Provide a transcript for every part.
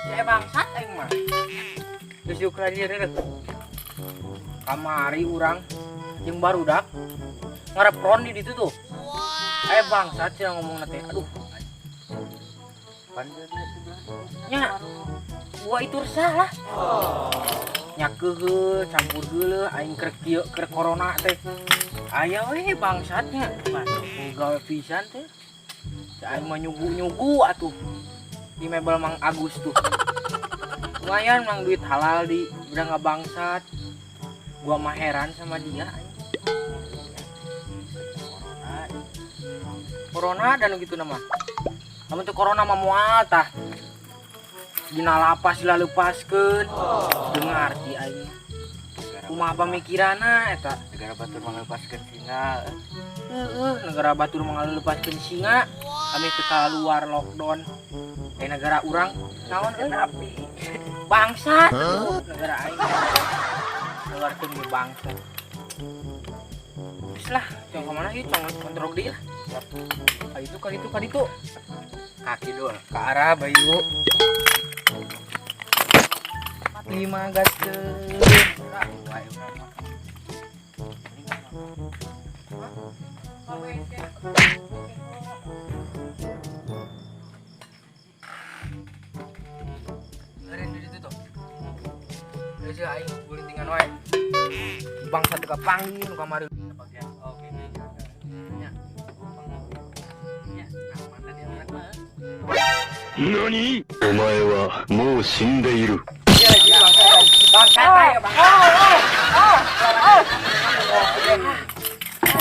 Saya bangsat aing mah. Geus yuk ka dieu deh. Kamari urang jeung barudak ngarepron di ditu tuh. Eh, bangsat cenah ngomongna teh. Aduh, Pan dia sebelah. Nya gua itu resah lah. Nya keukeuh campur geuleuh aing keur kieu, keur corona teh. Aya we bangsatnya. Gawe pisan teh. Cai aing mah nyugu-nyugu atuh. Di mebel Mang Agus tuh. Lumayan mang duit halal di udah nggak bangsat. Gua mah heran sama dia aing. Corona. Corona dan gitu nama. Lamun teu corona mah moal tah. Dina lapas lah lepaskeun. Teu ngarti aing. Kumaha pamikiranna eta? Negara batur mengelepaskan singa. Heeh, negara batur mengalepaskeun singa. Kami teu keluar lockdown. Eh, negara urang naon euy? Tapi Bangsat. Negara aing. Keluarkeun ge bangsat. Geus lah, cong ka mana ieu, cong kontrol deui lah. Ka ditu, ka ditu, ka ditu. Kaki dul. Ke arah Bayu. 45 gaskeun. Wae urang mah. Eureun di ditu tuh. Geus ya, aing gulintingan wae. Bangsat teu kapanggih nu kamari. Bagian oke. Ya. Ya, aman tadi urang mah. 何、お前はもう死んでいる。 Iya, iya, bangsat. Bangsat aing, bangsat.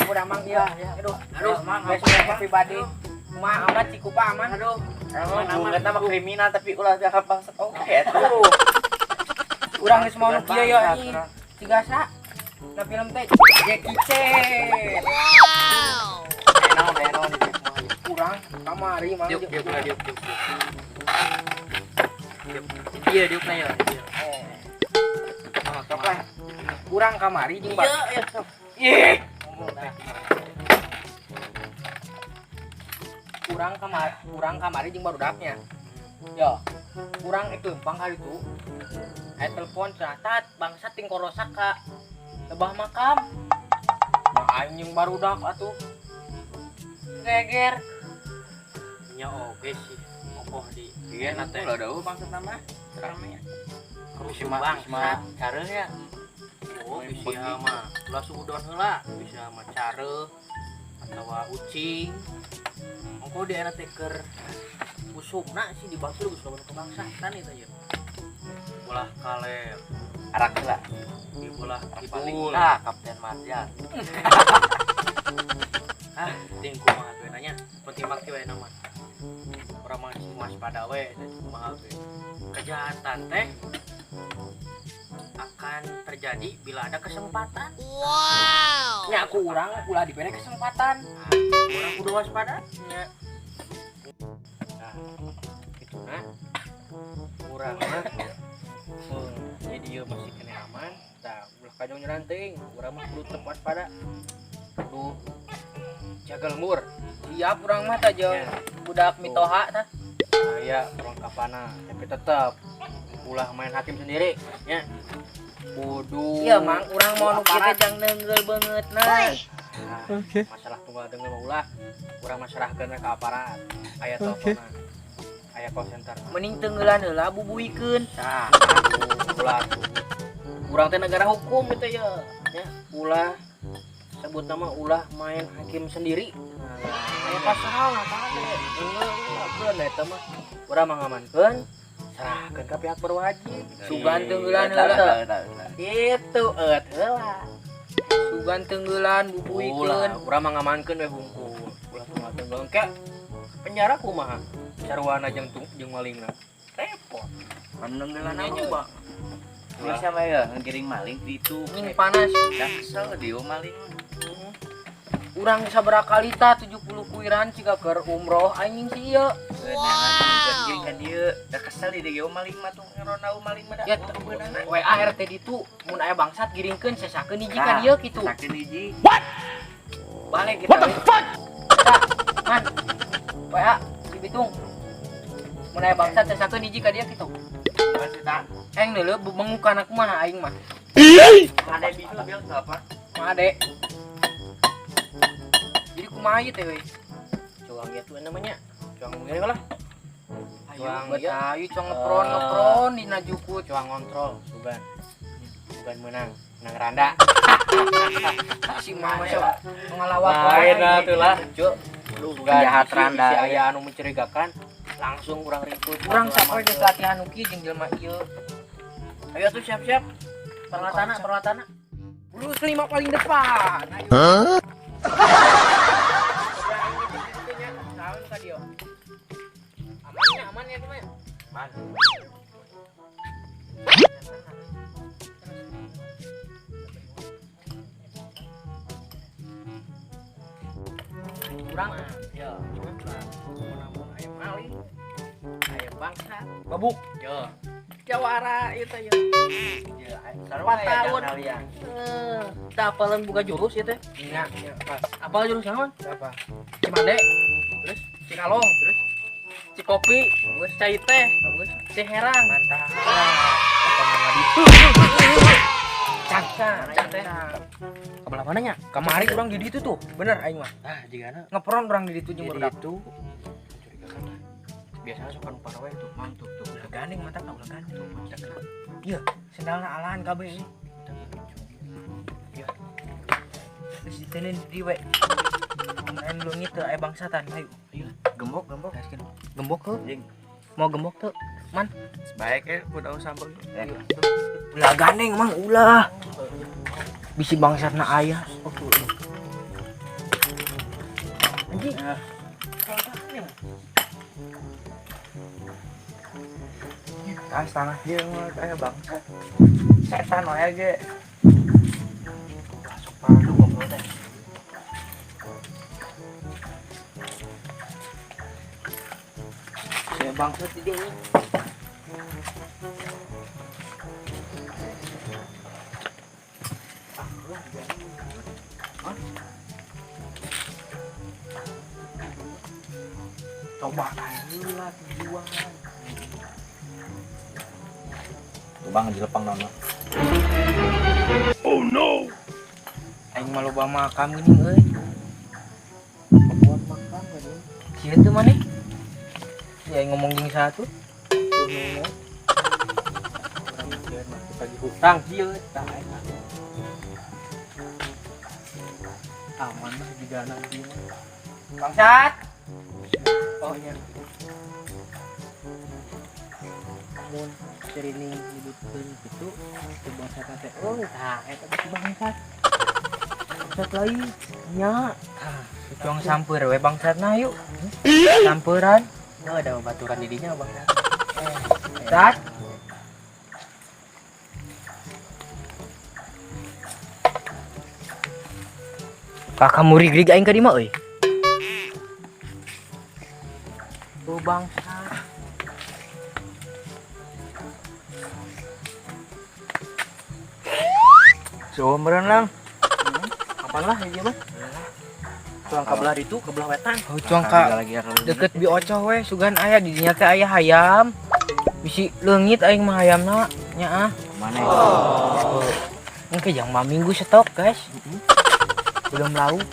Udah mang iya. Aduh, aduh, Mang, mang pribadi. Kumaha aman Cikupa aman? Aduh. Aman aman. Eta mah kriminal, tapi ulah dianggap bangsat oke atuh. Urang geus mau nu kieu ya Bangsat, anjing. urang. Tiga sa. Na film teh Jackie Chan. Naon aya naon itu kumaha ieu? Urang kamari mang. Diuk diuk lah, diuk diuk. Diuk. Iya, diuk na ya. Iya. Eh, Oh, sok lah. urang kamari jeung Iya, iya, sok. Ih, Ngomong teh. Urang kamari jeung barudaknya. Yo, urang itu lempang hari itu. Aya telepon cenah, tat bangsat ting korosak ka lebah makam. Nah, aing jeung barudak atuh. Geger. Nya oge sih okoh di Iya, na teh. ulah dauh bangsat nama. Rame. Kerusuh Mah bangsat. careuh ya. Oh, bisa mah ulah suudon heula, bisa mah care atawa ucing. Ongkoh di era teh keur usumna sih di batur geus loba nu kebangsatan itu ya. Bolah kaler, Arak heula. Di bolah Paling kidul. ah Kapten Marjan. Ah, ting kumaha tuh nanya. Penting mah kieu we nama. Urang mah sing waspada we dan kumaha we. Kejahatan teh akan terjadi bila ada kesempatan. Nya aku urang ulah dibere kesempatan. Nah, urang kudu waspada. Nya. Nah, itu nah. Urang mah jadi ieu masih kena aman. Tah, ulah kajong nyeranting. Urang mah kudu tetep waspada. Kudu jaga lembur. Siap urang mah tah jeung Ya. budak mitoha tah. Aya perlengkapana, tapi tetep ulah main hakim sendiri nya. Kudu Iya mang, urang mau nu kieu aparat. teh jang neunggel beungeutna. Nah, masalah tunggal deunggeul mah ulah, urang mah serahkeun we ka aparat. Aya teleponan. Aya call center. Mending teungeulan heula bubuikeun. Nah, ulah tuh. Urang teh negara hukum gitu ya. Ya, ulah sebut nama ulah main hakim sendiri. Nah, aya pasal lah teh. Enggak, eta mah. Urang mah ngamankeun, serahkeun ka pihak berwajib. Sugan teungeulan heula. Itu eut heula. Sugan teungeulan bubuikeun. Ulah, urang mah ngamankeun we hungkul. Ulah tunggal tunggal ke penjara kumaha? Sarwana jeung jeung malingna. Repot. Menenggelan Nya apa? nyoba. Ulah sama ya ngiring maling di itu. Ini panas. Dah kesel dia maling. Urang sabaraha kali tah 70 kuiran siga keur umroh anjing sih ieu. Wow. Giring ka dieu. Dah kesel di dia maling mah tuh ngerona maling mah dah. Ya WA RT ditu mun aya bangsat giringkeun sesakeun hiji ka dieu kitu. Sakeun hiji. Balik kita. What the fuck? Tah, Man. WA si Bitung. Mun aya bangsat teh sakeun hiji ka dia kitu. Eng deuleu mengukan aku mah aing mah. Ada bisu bil apa? Mah ade. Jadi kumaha ieu teh euy? Cuang ieu tuh namanya. Cuang ngene lah. Cuang ayo cuang ngepron ngepron dina jukut cuang ngontrol sugan. Sugan menang, menang randa. Si mama sok ngalawak wae nah atuh lah, Cuk. Lu jahat randa. Si aya anu mencurigakan langsung urang ribut. Urang sapoe geus latihan nu kieu jeung jelema ieu. Ayo tuh siap-siap. Perlatana, perlatana. Lurus 5 paling depan. Ayo. Hah? Aman ya, aman ya kumaha? Aman. Kurang ya, mun aya maling, aya bangsa, babuk. Ya. Jawara ieu teh ya. Ya, tahun. Teu apalan buka jurus ieu teh. Nya, nya pas. Apal jurus naon? Apa? Cimande. Terus Cikalong, terus Cikopi, bagus. Cai teh, Bagus. Ciherang. Mantap. Cang, cang, teh. Kabelah mana nya? Kamari urang di ditu tuh, bener aing mah. Ah, jigana ngepron urang di ditu jeung Di barudak. ditu. Mencurigakan lah. Biasanya sok anu parawe tuh, mantuk tuh. Ulah gandeng mata ulah gandeng tuh. Iya, sendalna alahan kabeh ini. Iya. Terus ditenin di we. Main leungit teu aya bangsatan, ayo. Ayo. Gembok, gembok. Gembok heuh. Jeung Mau gembok tuh, Man. Baik ya, udah sambel. Ulah gandeng mang ulah. Bisi bangsatna aya. Oh, tuh. Anjing. Ah, setengah dia mah aya bangsa. Setan wae ge. Masuk palu goblok teh. Saya bangsat di dia. Coba heula tujuan. Lubang di lepang nama. Oh no! Aing mah loba makam geuning euy. Buat makam geuning. Sieun teu maneh? Ya aing ngomong jeung satu. Urang sieun mah pagi hutang ieu tah aing. Aman mah jigana ieu mah. Bangsat. Oh iya. Mun serining nyebutkeun kitu teu bangsat teh. Oh, tah eta bisi bangsat. Bangsat lain Nya. Tah, cuang samper we bangsatna yuk. Samperan. Nah, ada baturan di dinya bangsat. Sat. Kakak murig-rig aing ka di mah euy. Tuh bangsa. So, meureun lang. Kapan lah ieu mah? Cuang ka belah ditu, ka belah wetan. Oh, cuang ka deket bi ocoh we, sugan aya di dinya teh aya hayam. Bisi leungit aing mah hayamna nya ah. Mana? Oh. Engke jang mah minggu stok, guys. Belum lauk.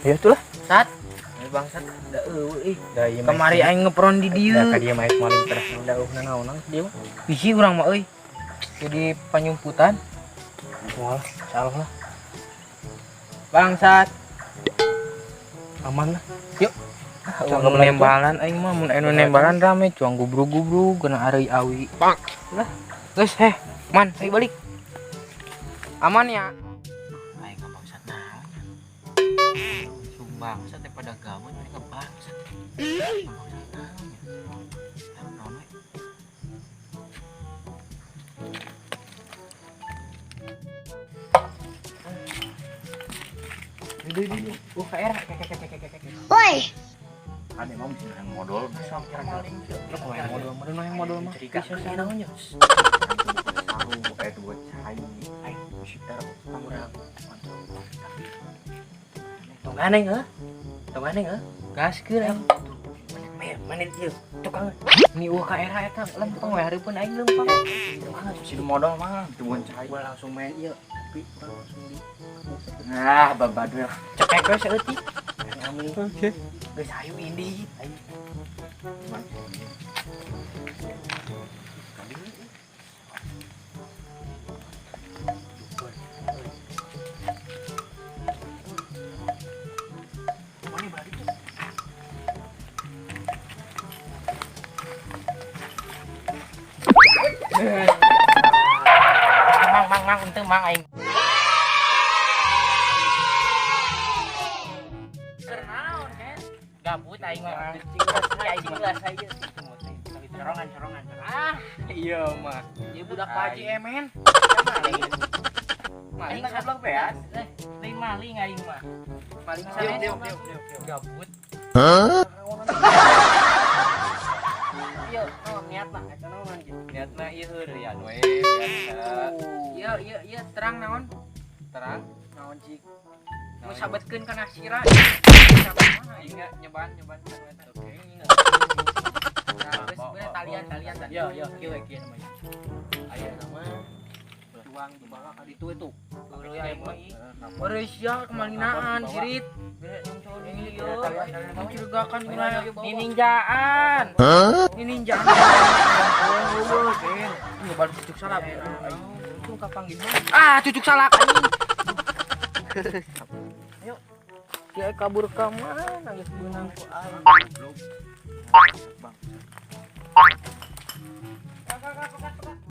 Ya itulah. Sat. Bangsat da eueuh ih. Da ieu mah Kamari aing ngepron di dieu. Da ka dieu mah maling terus da eueuh naon dia mah. Bisi urang mah euy. Jadi panyumputan. Moal, salah lah. Bangsat. Aman lah. Yuk. Cuang nu nembalan aing mah mun anu nembalan rame cuang gubrug-gubrug kena areuy awi. Lah, geus heh, man, ayo balik. Aman ya. Aing ka bangsat naon. Bangsat daripada gawat mereka bangsat. Bangsat naon ya? Naon we? Duh, oh ka era. Woi. Ane mah mesti yang modal Sok maling. Oh, yang modal mah yang modal mah. Bisa naonnya. Sarung buat cai. Ai, bisi era Urang. Tapi tong aneh heuh. Tong aneh heuh. Gaskeun aing. Mana ieu tukang. Ni eueuh ka era eta lempeng we hareupeun aing lempeng. Tukang Si modal mah teu cai. Gua langsung main ieu. Tapi urang langsung di Nah, babadul. Cekek we saeutik. Oke. Geus ayo indit. Ayo. Mana balik tuh? Mang mang mang ente mang aing. Kernaon kan? Gabut aing mah. Aing lah saya. Corongan corongan. Ah, iya mah. Ieu budak Pak Haji Emen. Maling sablok beas. Lain maling aing mah. Maling sanes. Gabut. Hah? Ieu naon niatna eta naon gitu. Niatna ieu heureyan we biasa. Ieu ieu ieu terang naon? Terang. Naon cik? Mau sabetkeun kana sira. Aing nyobaan nyobaan eta. Oke. Nah, geus bener talian talian talian. Yo yo kieu we kieu namanya. Aya nama Tuang dibawa ka ditu itu. Heureuy aing mah. Heureuy sia kemalinaan sirit. Mencurigakan wilayah nininjaan. Nininjaan. Eueuh, Ken. Ieu baru cucuk salak. Itu kapanggih mah. Ah, cucuk salak anjing. Ayo. Dia kabur ka mana geus beunang ku aing. Goblok. Bang. Kakak, kakak, kakak.